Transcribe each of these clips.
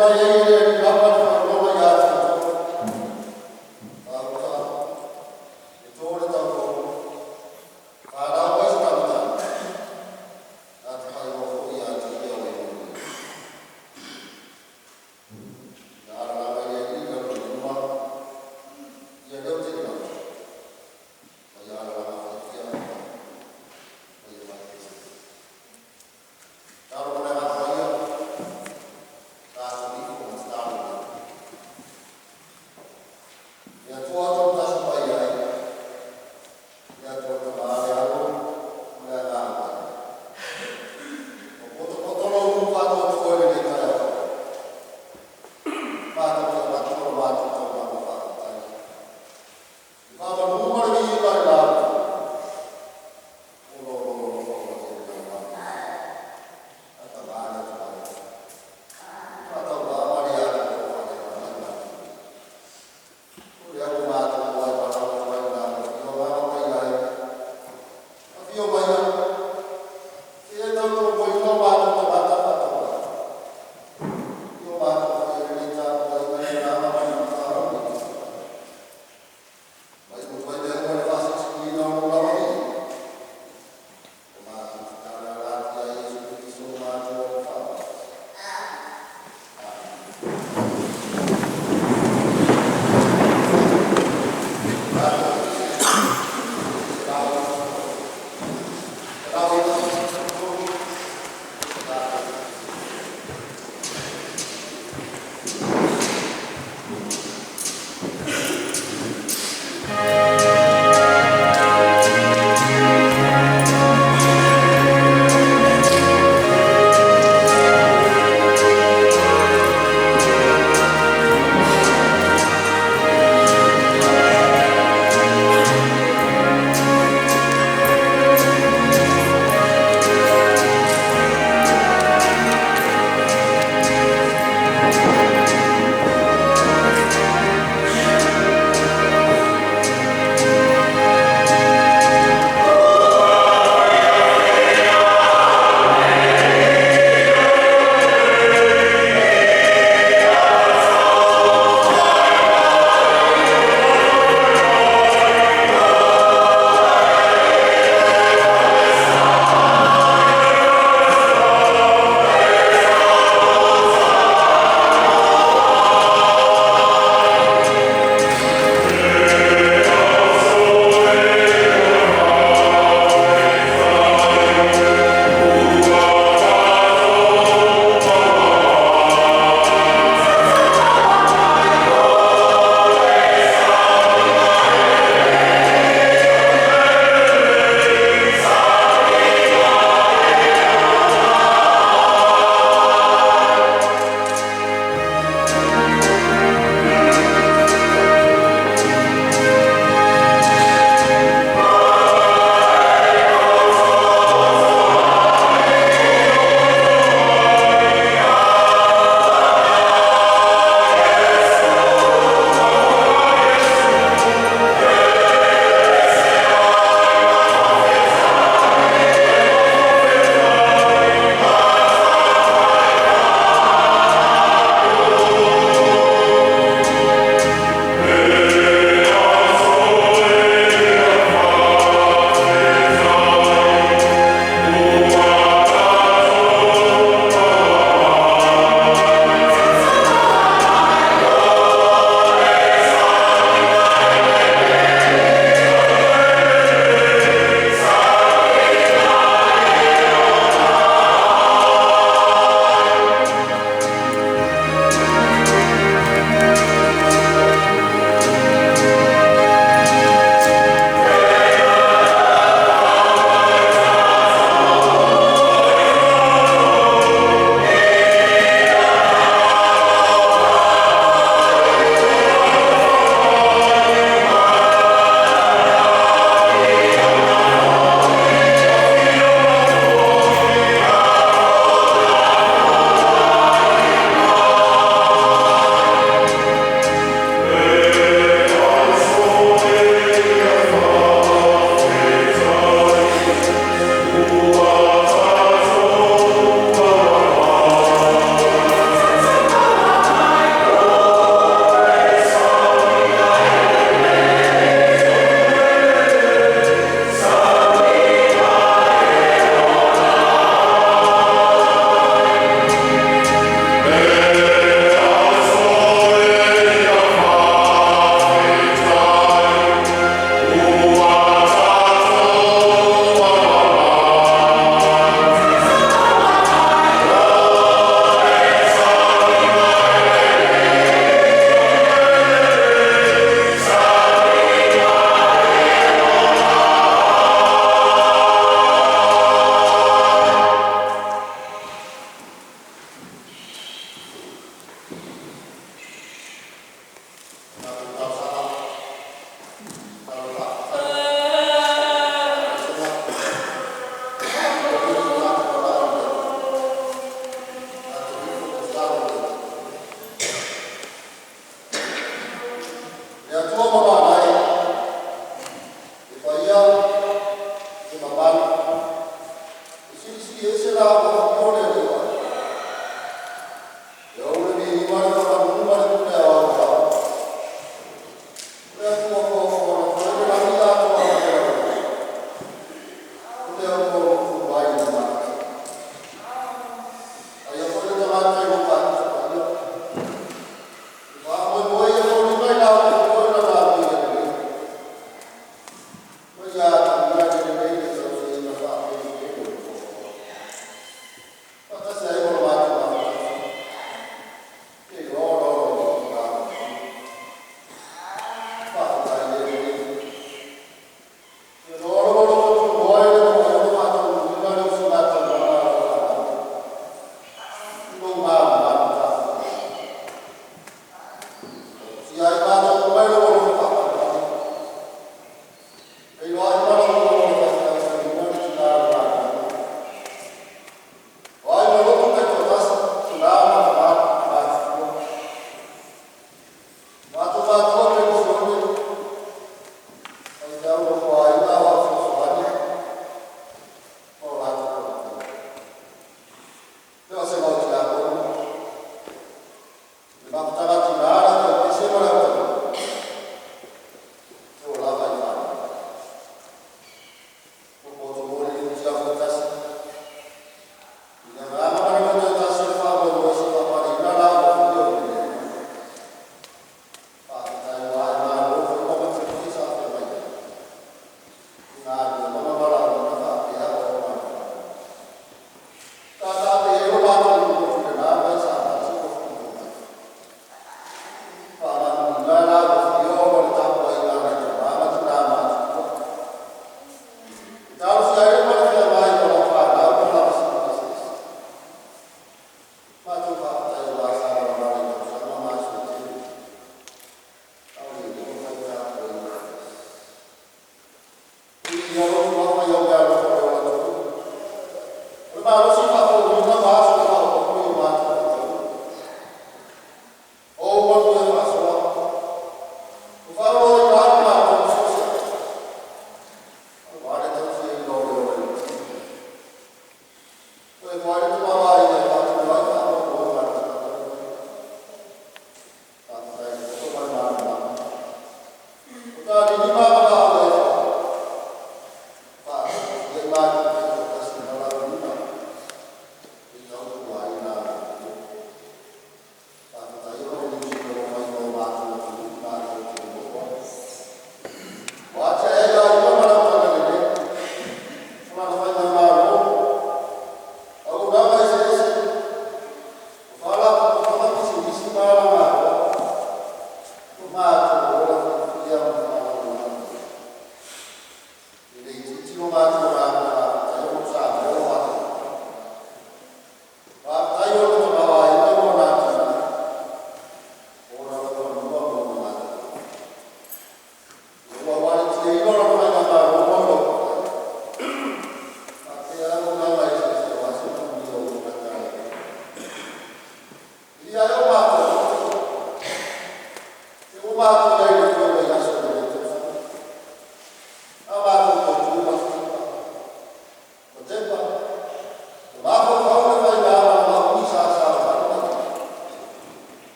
mai ai e le Alii lava le faailoga ia te outou. Gauta e to le taulaumea, fanau ai se taumatagi, na te faailoa foi ia te ia o e manuia. Na alala mai le Alii i lau lima, ia lea ou te limaina, ma ia alalaga fiafia ai ma ia vae. Talo ma le Agaga Paia, tatou ifo ma Faafetai.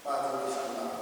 Matou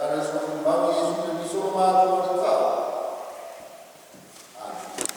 ala i so mau Iesu Keriso lo matou Alii Faaola. Amene.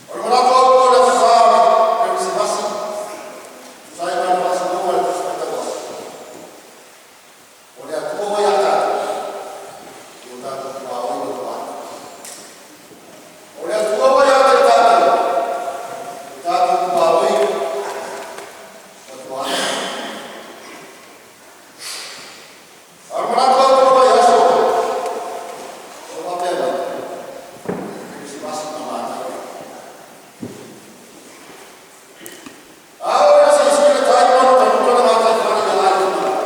O le manatu autu o le Aso Sa o le Kerisimasi e tusa ai ma le faasinoga i le Tusi Faitau Aso, o le Atua ua ia tatou, i o tatou tuaoi ma tuaoi. O le Atua ua ia te tatou, i o tatou tuaoi ma tuaoi. A o le manatu autu o le vaiaso o lo o faapea mai, Kerisimasi ma manaia. A oo ina siisii le tai ma lutaluta le gataifale i aai o Malae,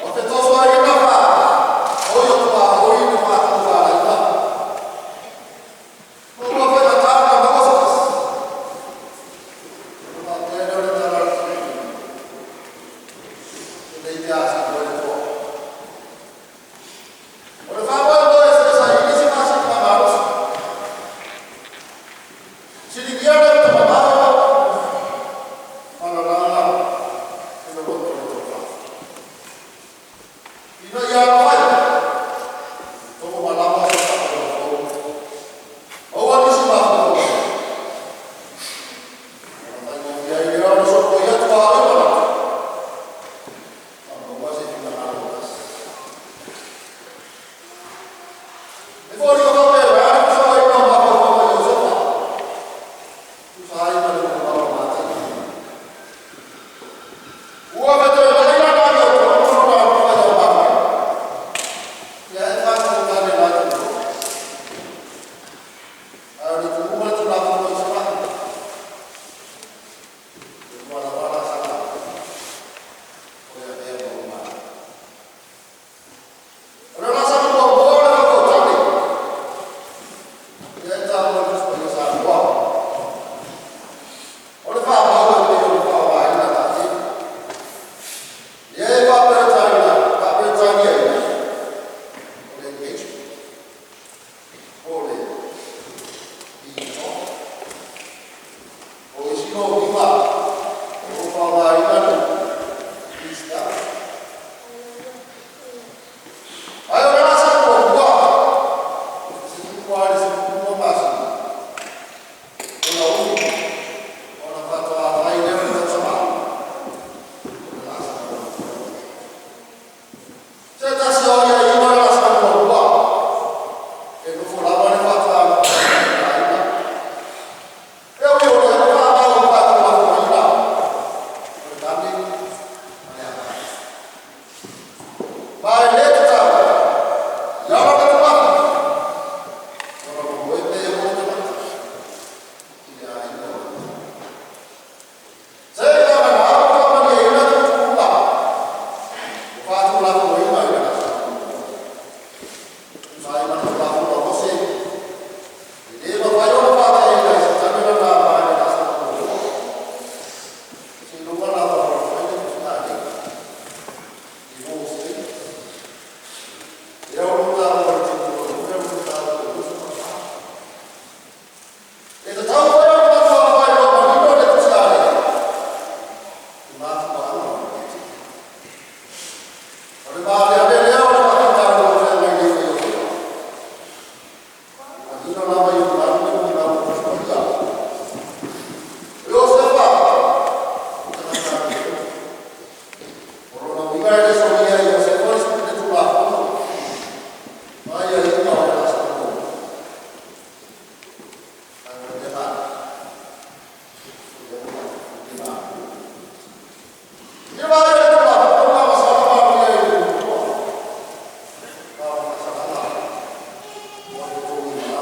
ua fetosoaina faatoi o tuaoi le faatofalaiga, ma ua faigata ona maua se tasi, ona faapea lea o le tala a le toeaina, “Lelei pe a sagoe le toa.” O le faamoemoe se saili se faasiligamalosi, siligia le uta mamao ma lalaga le loloto o le tofa, ina ia alofai e togomalama se faailoga fou, maua nisi mafaufauga ona faigofie ai lea ona sopoia tuaoi ma manatu ma maua se finagalo e tasi. E foliga faapena le fesoaina o mafaufauga o Iosefa e tusa ai ma le molimau a Matei. Ua fetoenai la le amiotonu lona alofa ia Maria, ia e faatagotage la te loto. Ae o le tuuga le Tulafono i se mahi, e lua lava laasaga o le avea ma ou malo. O le laasaga muamua o le faatauagavale, lea e taua i le Tusi Paia Samoa. O le faamau e pei ona faaaogaina taatele, lea e faaperetaniaina o le engagement po o le betrothal. O isi lomiga o lo o faaaogaina le restat. Ae o le laasaga muamua, e 12 masina ona umi ona faatoa fai lea o le tausama. O le laasaga muamua. Se tasi o aiaiga o le laasaga muamua, e nofo lava le faatoaga i aiga. E ui o lea ua faamau faatulafonoina o le tane ma le agai. Ma e le tatau i ala o le tumafi ona momoe pe o le tagata i le aiga o le Seia vagana ua faamalieina tuutuuga ua faatulafonoina i le laasaga muamua. Tusa ai ma le Tulafono a Mose, e le mafai ona faateaina e se tane lana ama i le laasaga muamua, seiloga lava ua fai le tusiga divorce papers. Lea o lo o taua i le Tilotilo numera 24. E tatau foi ona matua faailoa manino le tusiga i mafuaaga o le tia. O le maaleale lea o le faafitauli o feagai nei ma Iosefa. Manino lava i ona le molimau a le Tusi Paia. O Iosefa, o tagata amiotonu. O lona uiga e le solia e Iosefa le Tulafono ma aiaiga o le laasaga muamua. Ae o le mea manaia, o lea ua I le vaai i le Tulafono na masalo Maria i le muamua, ma o le faasalaga o le totogiina.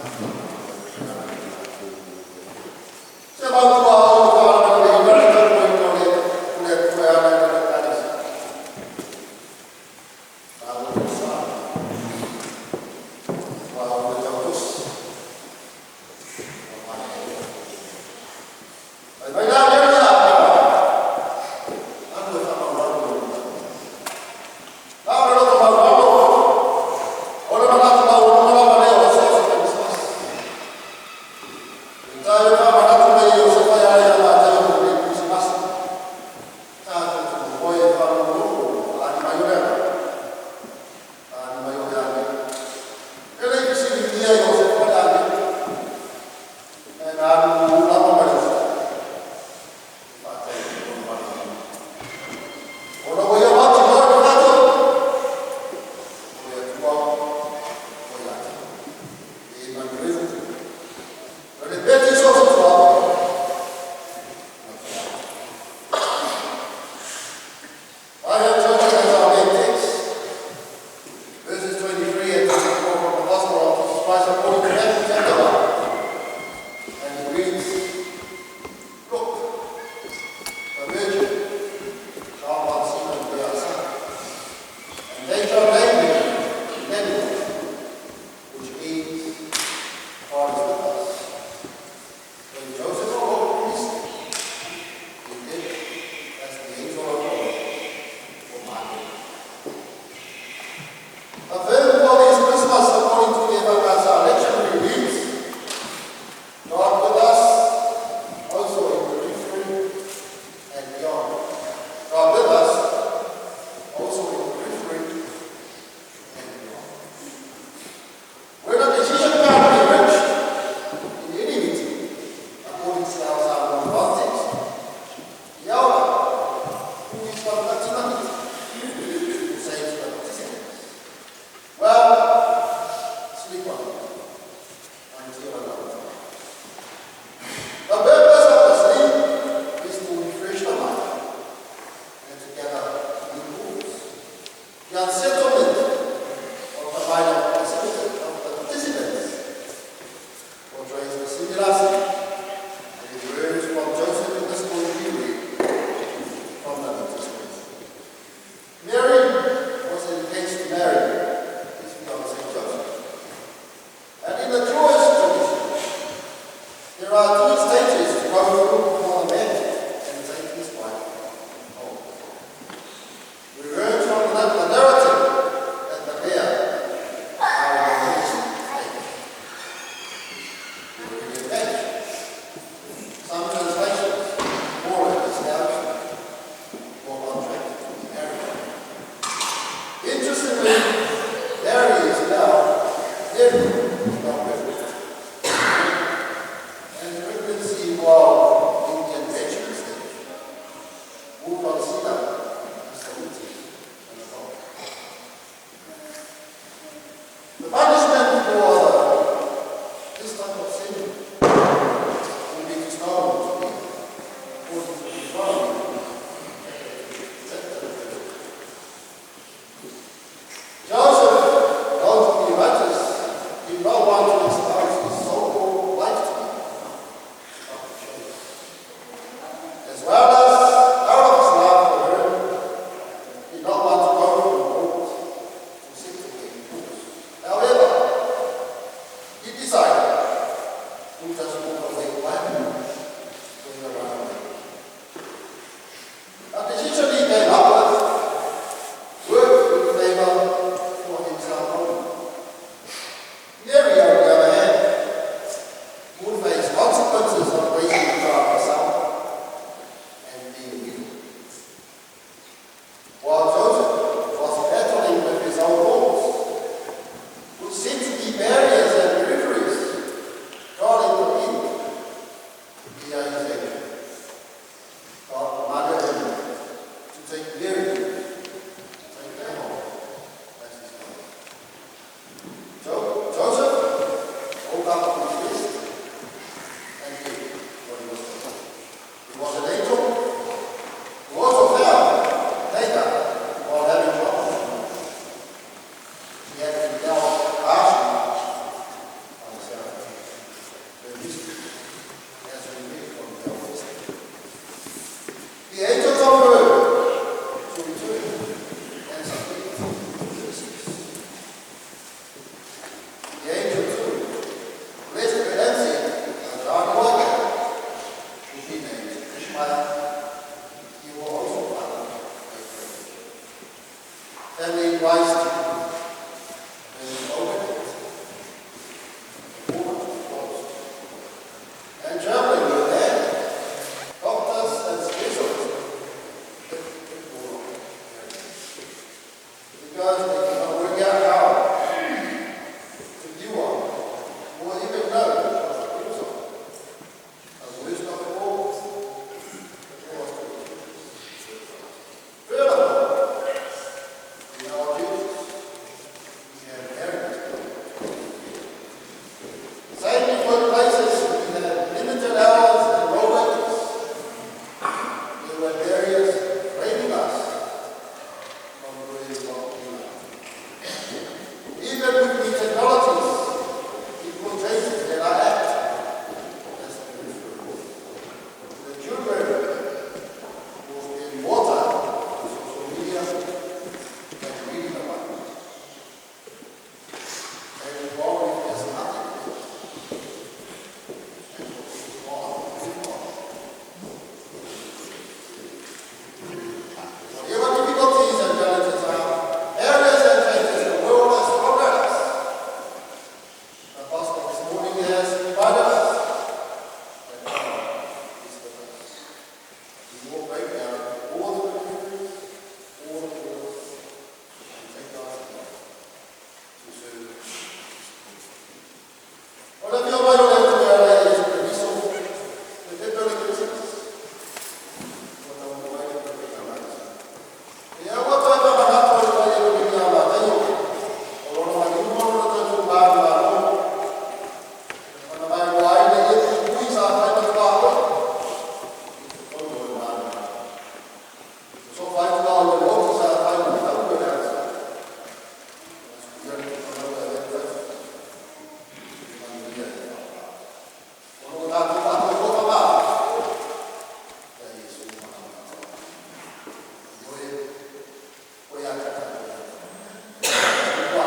Se mautua o le le tapuaiga o le Atua e ala i Lana Ekalesia. Malo le sa, malo le tautosi, ua maea. Fai mai la lea ia alu e faamaualu lou manatu. A o le loto maualalo, o le manatu maualuga lava lea o so o se Kerisimasi. Peitai o le faamanatu mai e Iosefa e ala ia Mateo mo lenei Kerisimasi, tatou te momoe e faalogologo i le faaali mai o le agaga, faaali mai o le agelu. E le i fesiligia e Iosefa le agelu, ae na alu lulu lava ma le usitai e faataunuu lona valaauina. Ona ua ia mautinoa le manatu, o le Atua ua ia te ia. E manuia. O le peti so o se tuaoi. I have chosen as our main text verses 23 and 24 from the Gospel of Jesus Christ according to Matthew chapter 1. And it reads, "Look, the virgin shall conceive and bear a son, and they shall name him Emmanuel, which means God is with us." When Joseph awoke in his sleep, he did as the angel of the Lord commanded. The theme for this Christmas, according to the EFKS lectionary, reads, "God with us, also in the periphery and beyond." God with us, also in the periphery and beyond. When a decision can't be reached in any meeting, according to our Samoan context, the elder, who is conducting the meeting, will say to the participants, "Well, sleep on it until another time." The purpose of the sleep is to refresh the mind and to gather new thoughts. The unsettlement of the mind of the participants portrays the similar scene that emerged from Joseph in the story we read from the New Testament. Mary was engaged to marry his fiancé Joseph. And in the Jewish tradition, there are two stages to go through before the man can take his wife home. We learn from the narrative that the pair are in the first stage. They were engaged. Some translations call it espoused or contract to be married. Interestingly, Mary is now Mary is not pregnant. And pregnancy while in the engagement stage would consider as committing an adultery. The punishment for this type of sin will be to stone to death, according to Deuteronomy chapter 22. Joseph, known to be righteous, did not want to expose his so-called wife to be, but to chose. As well as out of his love for her, he did not want to go from court to settle the divorce. However, he decided to just walk away quietly when the run away. A decision he came up with worked in favor for himself only. Mary, on the other hand, would face consequences of raising a child herself and being widowed. While Joseph was battling with his own thoughts, which seemed to be barriers and peripheries has invited us, that God is with us. We will break down all the materials, all the walls, and take our stand to serve His people. O le afio mai o le Atua e Iesu Keriso, le pepe o le Kerisimasi, ua taunuu mai le Perofeta Mati. Ia ua toe faamanatu le paia o le ia Mataio, o lona maliuga ma lona toatuga malo, ona mailoa ai le ie puipui sa fai ma tuaoi i totonu o le Malo. Sofa ai tuaoi o le oti sa fai ma taue o le ati. O lo tatou faatuatua ma ia Iesu ma Ioe o ia te tatou. Ua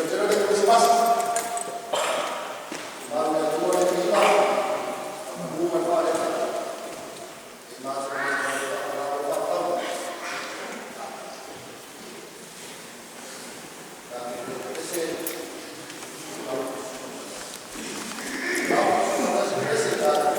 tele le Kerisimasi, malu le Atua le viiga, faamanu ma le faalele. E masani ona faamalalo faatau. Tatou ese ese tatou.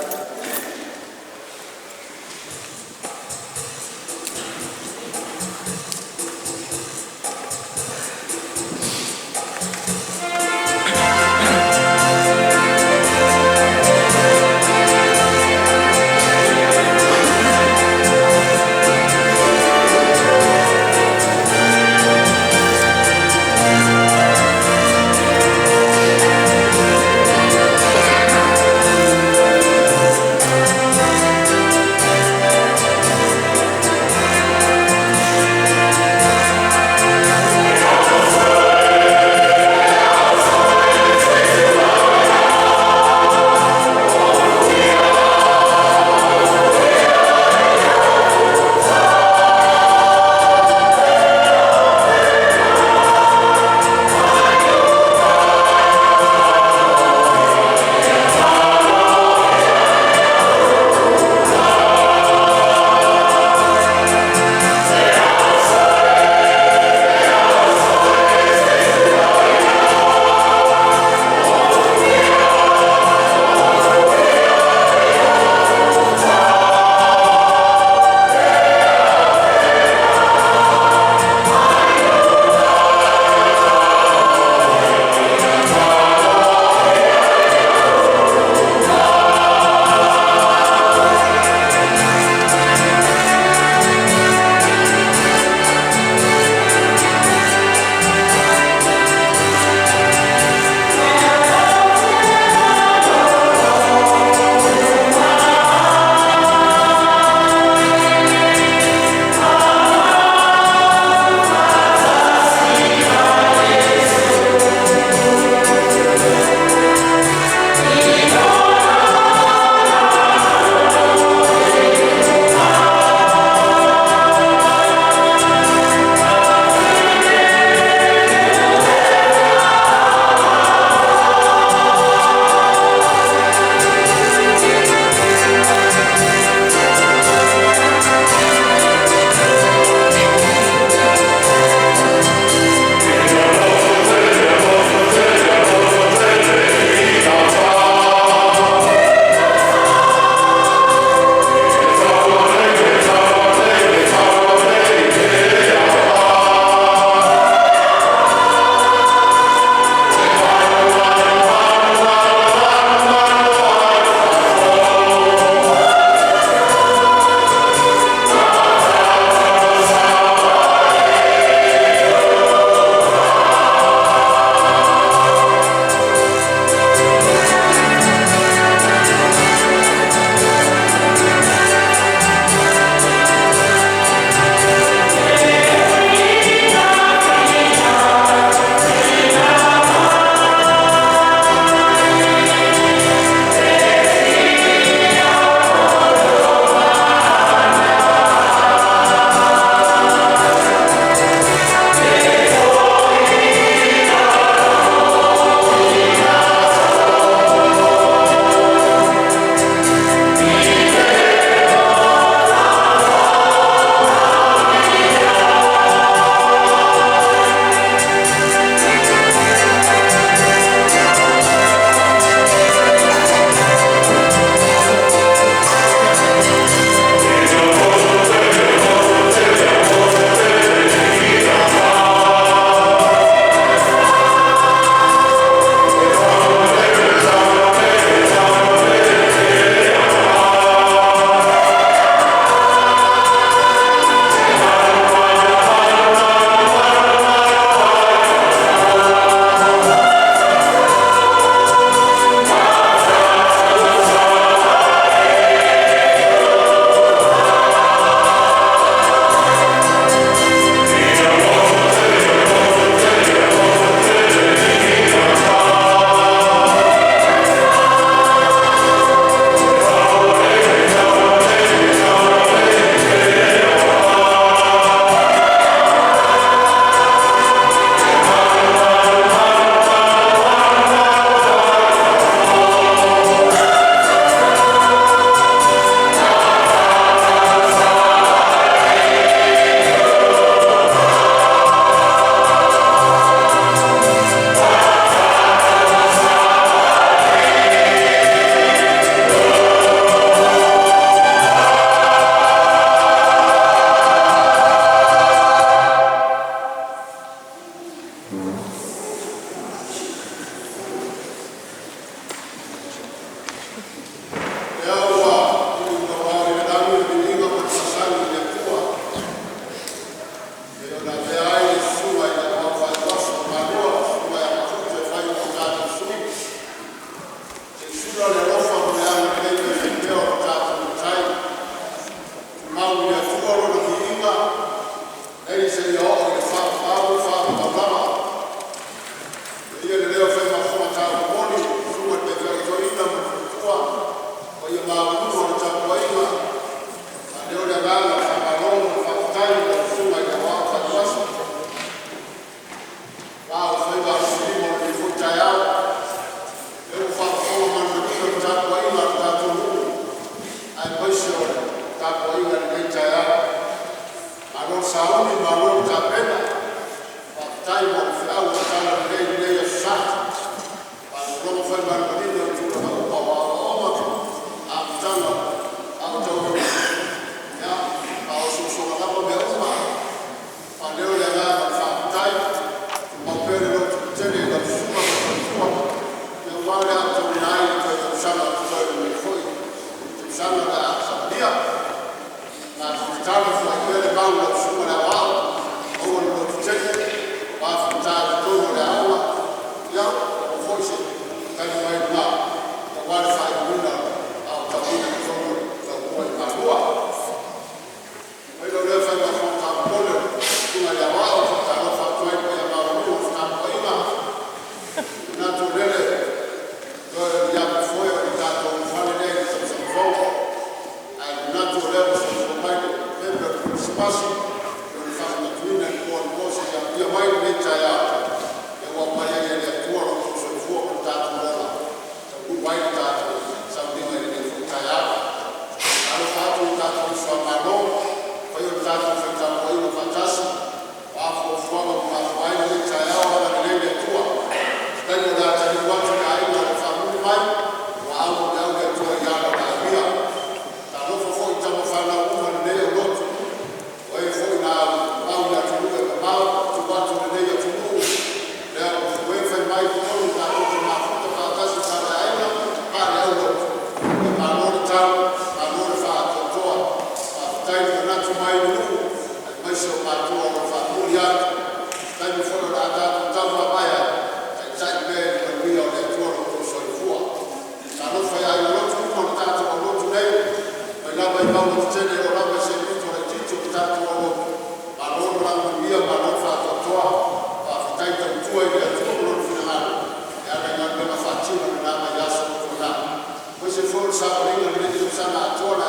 Sauniga i lenei tausaga atoa.